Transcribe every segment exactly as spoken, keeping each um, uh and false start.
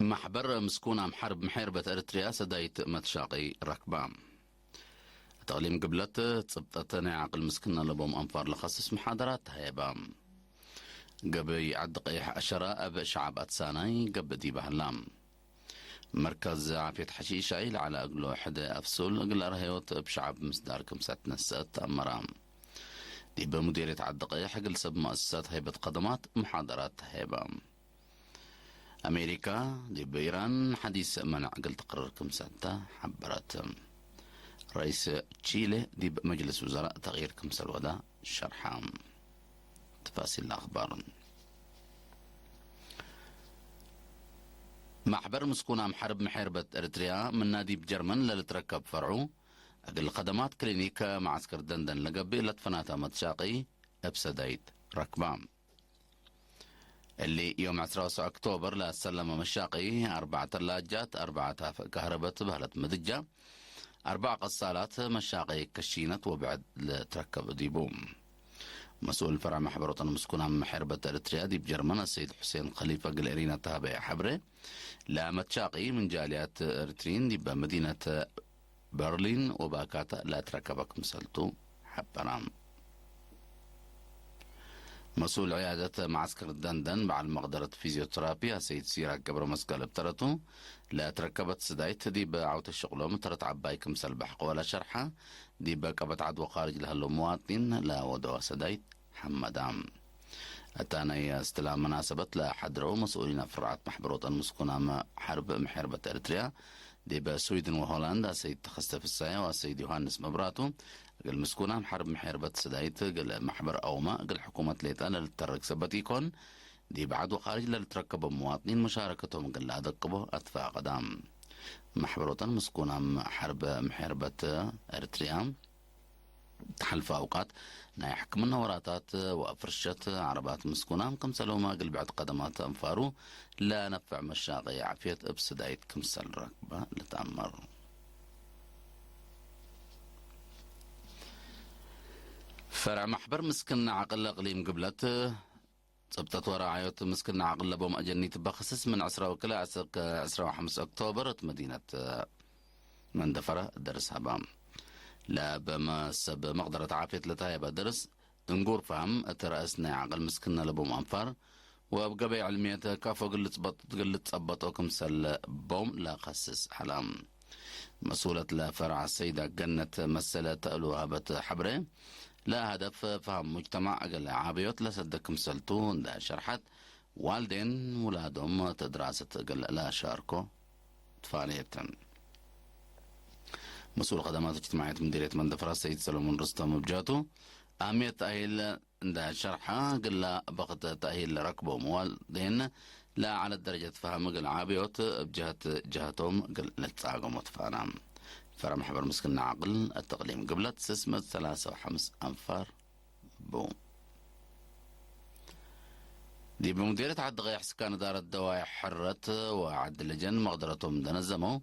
መሕበር ምስኩናም ሐርብ ምሔርበት ኤረትርያ ሰዳይት መትሻቂ ረክባ። እት እቅሊም ግብለት ጽብጠት ናይ ዐቅል ምስክነ ለቦም አንፋር ለኸስስ መሓደራት ተሀየባ። ገብይ ዐዲ ቀይሕ አሸራ እብ ሸዐብ አትሳናይ ገብእ ዲበ ሀላ። መርከዝ ዓፍየት ሐሺሻይ ለዐለ እግሉ ሕደ አፍሱል እግል አርሀዮት እብ ሸዐብ ምስዳር ክምሰል ትነሰአት ተአመረ። ዲበ ሙዲርየት ዐዲ ቀይሕ እግል ሰብ መአሰሳት ሀይበት ከደማት መሓደራት ተሀየበ። አሜሪካ ዲብ ኢራን ሐዲስ መነዕ እግል ትቅርር ክምሰልተ ሐበረት። ረኢስ ቺሌ ዲብ መጅልስ ውዘራእ ተቅይር ክምሰል ወደ ሸርሐ። ተፋሲል አክባር። ማሕበር ምስኩናም ሐርብ ምሔርበት ኤረትርያ ምና ዲብ ጀርመን ለልትረከብ ፈርዑ፣ እግል ከደማት ክሊኒክ መዓስከር ደንደን ለገብእ ለትፈናተ መትሻቂ እብ ሰዳይት ረክባ። እሊ ዮም ዕስራ ወሰዕ ኦክቶበር ለአሰለመ መሻቂ፣ አርበዕ ተላጃት፣ አርበዕ ታፍእ ካህረበት በህለት ምድጃ፣ አርበዕ ቀሳላት መሻቂ ከሺነት ወብዕድ ልትረከብ ዲቡ። መስኡል ፈርዕ ማሕበር ወጠን ምስኩናም ሐርበት ኤረትርያ ዲብ ጀርመን አሰይድ ሑሴን ከሊፈ እግል ኤሪና ተሀበየ ሐብሬ፣ ለመትሻቂ ምን ጃልያት ኤረትርዪን ዲበ መዲነት በርሊን ወባካት ለትረከበ ክምሰልቱ ሐበረ። መስኡል ዕያደት መዓስከር ደንደን በዐል መቅደረት ፊዝዮተራፒ አሰይድ ሲራክ ገብረ መስቀል እብ ተረቱ፣ ለትረከበት ሰዳይት ዲብ ዐውተ ሽቅሎም ተረት ዐባይ ክምሰል በሐቆ ለሸርሐ፣ ዲብ ቀበት ዐድ ወካርጅ ለህለው መዋጢን ለወደወ ሰዳይት ሐመዳ። እታ ናይ እስትላም መናሰበት ለሐድረው መስኡሊን አፍራዓት ማሕበር ወጠን ምስኩናም ሐርብ ምሔርበት ኤረትርያ ዲበ ስዊድን ወሆላንድ አሰይድ ተኸስተ ፍሳየ ወአሰይድ ዮሐንስ መብራቱ፣ እግል ምስኩናም ሐርብ ምሔርበት ሰዳይት እግል ማሕበር አውመ እግል ሕኩመት ሌጠ ለልተረግ ሰበት ኢኮን፣ ዲብ ዐድ ወካርጅ ለልትረከቦ መዋጥኒን መሻረከቶም እግል ለአደቅቦ አትፋቀዳ። ማሕበር ወጠን ምስኩናም ሐርብ ምሔርበት ኤረትርያ፣ ተሐልፈ አውቃት ናይ ሕክምነ ወራታት ወአፍርሸት ዐረባት ምስኩናም ክምሰልሁመ እግል ብዕድ ቀደማት አንፋሩ ለነፍዕ መሻቂ ዓፍየት እብ ስዳይት ክምሰል ረክበ ልትአመር። ፈርዕ ማሕበር ምስክነ ዐቅል እቅሊም ግብለት፣ ጽብጠት ወረዓዮት ምስክነ ዐቅል ለቦም አጀኒት እበ ክስስ ምን ዕስራ ወክልኤ አስክ ዕስራ ወሐምስ ኦክቶበር እት መዲነት መንደፈረ ደርስ ሀባ። ለበመ ሰብ መቅደረት ዓፍየት ለተሀየበ ደርስ ድንጉር ፋም እት ረአስ ናይ ዐቅል ምስክነ ለቦም አንፋር ወእብ ገበይ ዕልምየት ከፎ እግል ልጽበጥ-፣ እግል ልትጸበጦ ክምሰል ቦም ለከስስ ዐለ። መስኡለት ለፈርዕ ሰይዳ ገነት መሰለ ተእሉ ሀበት ሐብሬ፣ ለሀደፍ ፈሀም ሙጅተማዕ እግል ዓብዮት ለሰደ ክምሰልቱ እንደ ሸርሐት፣ ዋልዴን ውላዶም እት ድራሰት እግል ለአሻርኮ ትፋኔት። መስኡል ከደማት እጅትማዕየት ምዲርየት መንደፈራ ሰይድ ሰለሞን ርስተም እብ ጀህቱ፣ አህምየት ተእሂል እንደ ሸርሐ፣ እግላ በክት ተእሂል ለረክቦም ዋልዴን ለዐለት ደረጀት ፈሀም እግል ዓብዮት እብ ጀህት ጀህቶም እግል ልትጻገሞ ትፋና። ፈረ መሕበር ምስክና ዐቅል እት እቅሊም ግብለት ስስ ምእት ሰላሳ ወሐምስ አንፋር ቡ። ዲብ ሙዲርየት ዐዲ ቀይሕ ስካን እዳረት ደዋይሕ ሕረት ወዐድ ለጀን መቅደረቶም እንደ ነዘመው፣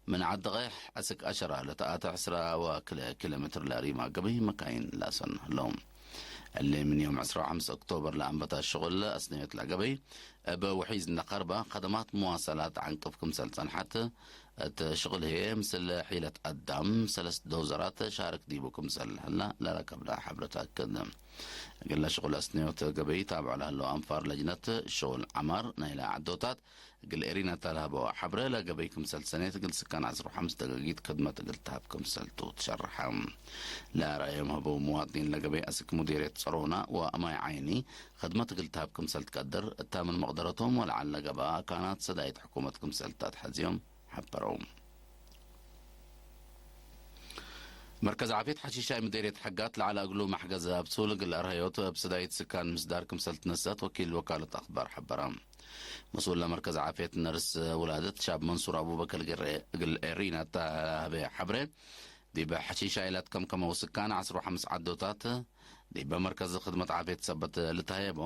ምን ዐዲ ቀይሕ አስክ አሸራ ለተአተ ዕስራ ወክልኤ ኪሎ ሜትር ለአሪማ ገበይ መካይን ለአሰኑ ህለው። እሊ ምን ዮም ዕስራ ወሐምስ ኦክቶበር ለአንበተ ሽቁል አስነዮት ለገበይ፣ እብ ውሒዝ እንደ ከርባ፣ ከደማት መዋሰላት ዐንቅፍ ክምሰል ጸንሐት፣ እት ሽቁል ህዬ ምስል ሒለት አዳም ሰለስ ዶዘራት ሻርክ ዲቡ ክምሰል ህላ ለረከብነ ሐብር ተአክድ። እግለ ሽቁል አስነዮት ገበይ ታብዖ ለህለው አንፋር ለጅነት ሽቁል ዐማር ናይለ ዐዶታት እግል ኤሪናታ ለሀበው ሐብረ ለገበይ ክምሰል ሰኔት እግል ስካን ዐስር ወሐምስ ደጋጊት ክድመት እግል ተሀብ ክምሰልቱ ትሸርሐ። ለረአዮም ሀበው መዋጥኒን ለገበይ አስክ ሙዲርየት ጸሮና ወማይ ዓይኒ ክድመት እግል ተሀብ ክምሰል ትቀድር እታ ምን መቅደረቶም ወለዐል ለገብአ አካናት ሰዳይት ሕኩመት ክምሰል ተአትሐዝዮም ሐበረው። መርከዝ ዓፍየት ሐሺሻይ ምዴርየት ሐጋት ለዐለ እግሉ መሕገዘ አብሱል እግል አርሀዮት እብ ሰዳይት ስካን ምስዳር ክምሰል ትነሰአት ወኪል ወካለት አክባር ሐበረ። መስኡል ለመርከዝ ዓፍየት ነርስ ውላደት ሻብ መንሱር አቡበከር እግል ኤሪና ተሀቤ ሐብሬ፣ ዲብ ሐሺሻይ ለትከምከመው ስካን ዐስር ወሐምስ ዐዶታት ዲበ መርከዝ ክድመት ዓፍየት ሰበት ልትሀየቦ፣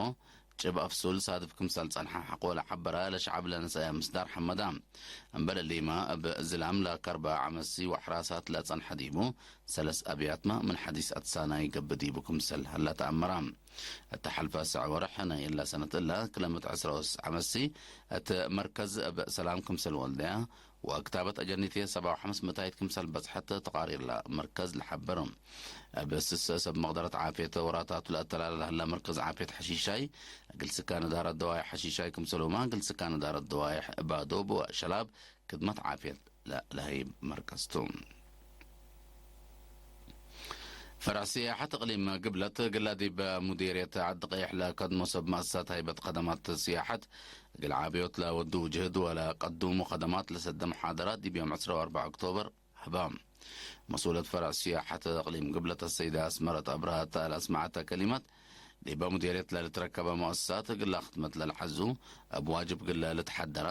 ጭብ አፍሱል ሳድፍ ክምሰል ጸንሐ ሐቆለ ሐበረ ለሸዐብ ለነሰአየ ምስዳር ሐመዳ። እምበል እሊመ እብ ዝላም ለከርበ ዐመሲ ወሕራሳት ለጸንሐ ዲቡ ሰለስ አብያትመ ምን ሐዲስ አትሳናይ ገብእ ዲቡ ክምሰል ሀላ ተአመረ። እተ ሐልፈ ሰዕ ወርሕ ናይ እለ ሰነት እለ ክለመት ዕስራ ወሰስ ዐመሲ እት መርከዝ እብ ሰላም ክምሰል ወልደያ ወክታበት አጀኒትየ ሰብዓ ወሐምስ ምእታይት ክምሰል በጽሐት ተቃሪር ለመርከዝ ለሐብር። እብ ስስ ሰብ መቅደረት ዓፍየት ወራታቱ ለአተላለ ለህላ መርከዝ ዓፍየት ሐሺሻይ፣ እግል ስካን እዳረት ደዋይሕ ሐሺሻይ ክምሰልሁመ፣ እግል ስካን እዳረት ደዋይሕ ባዶብ ወሸላብ ክድመት ዓፍየት ለ-፣ ለህይብ መርከዝ ቱ። ፈርዕ ስያሐት እቅሊም ግብለት እግለ ዲብ ሙዲርየት ዐዲ ቀይሕ ለከድሞ ሰብ መአሰሳት ሀይበት ከደማት ስያሐት እግል ዓብዮት ለወዱ ጅህድ ወለቀዱሙ ከደማት ለሰደ መሓደራት ዲብ ዮም ዕስራ ወአርበዕ ኦክቶበር ሀበ። መስኡለት ፈርዕ ስያሐት እቅሊም ግብለት አሰይደ አስመረት አብርሃት ለአስመዐተ ከሊመት፣ ዲበ ሙዲርየት ለልትረከበ መአሰሳት እግለ ክድመት ለልሐዙ እብ ዋጅብ እግለ ልትሐደረ፣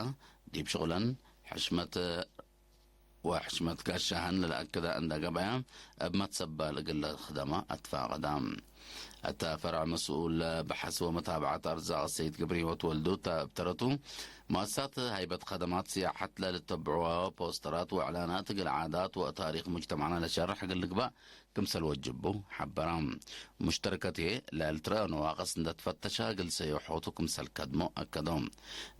ዲብ ሽቁለን ሕሽመት ወሕሽመት ጋሻህን ለለአክደ እንደ ገብአያ፣ እብ መትሰባል እግል ለክደመ አትፋቀዳ። እተ ፈርዕ መስኡል በሐስ ወመታብዐት አርዛቅ ሰይድ ገብረህይወት ወልዱ እተ እብ ተረቱ፣ መአሰሳት ሀይበት ከደማት ስያሐት ለልተብዕወ ፖስተራት ወእዕላናት እግል ዓዳት ወታሪክ ሙጅተማዕና ለሸርሕ እግል ልግባእ ክምሰል ወጅቡ ሐበረ። ሙሽተረከት ህዬ ለልትረአ ነዋቅስ እንደ ትፈተሸ እግል ሰዮሖቱ ክምሰል ከድሞ አከዶ።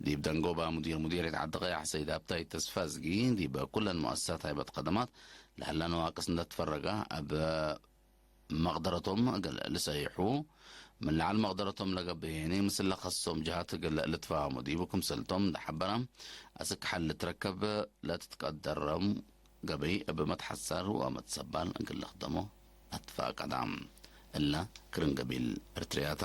ዲብ ደንጎባ ሙዲር ሙዲርየት ዐዲ ቀያሕ ሰይድ ሀብታይ ተስፋዝጊ፣ ዲበ ኩለን መአሰሳት ሀይበት ከደማት ለህለ ነዋቅስ እንደ ትፈረገ እብ መቅደረቶም እግል ልሰይሑ፣ ምን ለዐል መቅደረቶም ለገብእ ህዬ ምስል ለከሶም ጀሃት እግል ልትፋሀሙ ዲቡ ክምሰልቶም እንደ ሐበረ፣ አስክ ሐል ልትረከብ ለትትቀደሮም ገበይ እብ መትሐሰር ወመትሰባል እግል ልክደሞ አትፋቀዳ። እለ ክርን ገቢል እርትርያታ።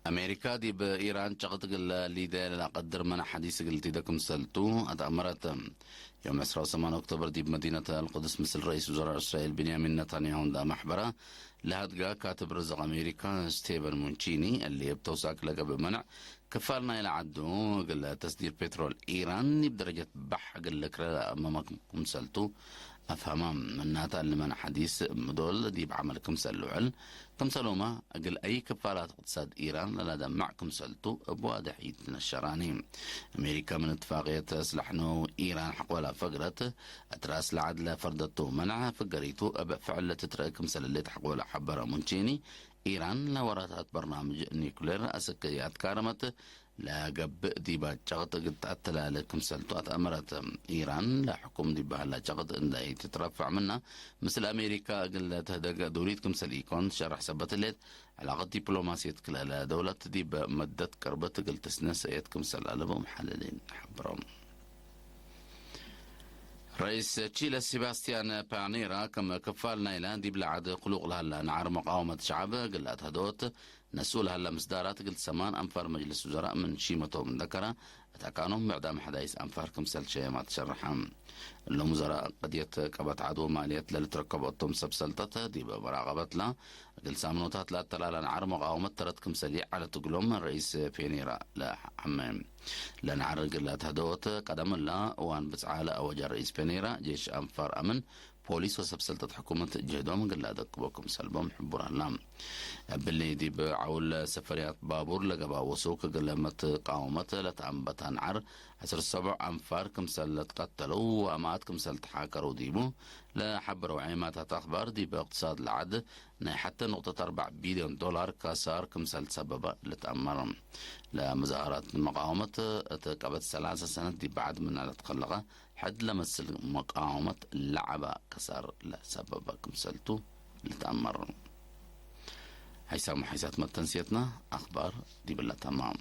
አሜሪካ ዲብ ኢራን ጨቅጥ እግል ሊደ ለለአቀድር መነ ሐዲስ እግል ቲደ ክምሰልቱ አትአመረት። ዮም ዕስራ ወሰማን ኦክቶበር ዲብ መዲነት አልቁድስ ምስል ረኢስ ውዘራእ እስራኤል ብንያሚን ነታንያሁ እንደ አመሕበረ ለሀድጋ ካትብ ርዝቅ አሜሪካ ስቴቨን ሙንቺኒ፣ እሊ እብ ተውሳክ ለገብእ መነዕ ክፋል ናይለ ዐዱ እግል ተስዲር ፔትሮል ኢራን ዲብ ደረጀት ባሕ እግል ልክረ ለአመመ ክምሰልቱ አፍሀመ። ምናተ እሊ መነ ሐዲስ ምዶል ዲብ ዐመል ክምሰል ልውዕል ክምሰልሁመ፣ እግል አይ ክፋላት እቅትሳድ ኢራን ለለደምዕ ክምሰልቱ እብ ዋድሕ ኢትነሸራኒ። አሜሪካ ምን እትፋቅየት ስላሕ ነው ኢራን ሐቆላ ፈግረት፣ እት ራስ ለዐድ ለፈርደቱ መነዕ ፍገሪቱ እብ ፍዕል ለትትረአ ክምሰል ህሌት ሐቆላ ሐበረ ሙንቺኒ፣ ኢራን ለወራታት በርናምጅ ኒኩሌር አስክ የአትካረመት ለገብእ ዲባ ጨቅጥ እግል ተአተላለ ክምሰልቱ አትአመረት። ኢራን ለሕኩም ዲብ በሀላ ጨቅጥ እንዴ ኢትትረፈዕ ምነ፣ ምስል አሜሪካ እግል ለትህደግ ዱሊት ክምሰል ኢኮን ትሸረሕ ሰበት ህሌት፣ ዕላቀት ዲፕሎማስየት ክልኤ ደውለት ዲብ መደት ቅርብት እግል ትስነ ሰእየት ክምሰል አለቡ መሐለሊን ሐብሮም። ረኢስ ቺለ ሴባስቲያን ፓኔራ፣ ክም ክፋል ናይለ ዲብ ለዐድ ክሉቅ ለሀላ ነዓር መቃወመት ሸዐብ እግል ለአትሀደወት ነስኡ ለሀላ ምስዳራት እግል ሰማን አንፋር መጅልስ ውዘራእ ምን ሺመቶም እንደከረ፣ እት አካኖም ምዕዳም ሐዳይስ አንፋር ክምሰል ሸየማ ተሸረሐ። እሎም ውዘራእ ቅድየት ቀበት ዐድ ወማልየት ለልትረከቦ እቶም ሰብ ሰልጠት ዲብ መራቀበትላ፣ እግል ሳምኖታት ለአተላለ ነዓር መቃወመት ተረት ክምሰል ይዐለት እግሎም ረኢስ ፔኔራ ለሐመ። ለነዓር እግል ለአትሀደወት ቀደም እላ እዋን ብጽዓ ለአወጀ ረኢስ ፔኔራ፣ ጄሽ አንፋር አምን፣ ፖሊስ ወሰብ ሰልጠት ሕኩመት ጀህዶም እግል ለአደቅቦ ክምሰልቦም ሕቡር ዐላ። እብሊ ዲብ ዐውል ሰፈርያት ባቡር ለገብአ ወሱክ እግል መትቃወመት ለተአንበተ ነዓር፣ ዐስር ሰቦዕ አንፋር ክምሰል ለትቀተለው ወአማት ክምሰል ተሓከረው ዲቡ ለሐበረው ዔማታት አክባር፣ ዲብ እቅትሳድ ለዐድ ናይ ሐቴ ኑቅጠት አርበዕ ቢልዮን ዶላር ከሳር ክምሰል ሰበበ ልትአመር። ለመዛሀራት መቃወመት እት ቀበት ሰላሰ ሰነት ዲብ በዐድ ምነ ለትከለቀ ሕድ ለመስል መቃወመት ለዐበ ከሳር ለሰበበ ክምሰልቱ ልትአመር። ሐይሳም ወሐይሳት መተንስየትና አክባር ዲብለ ተማም።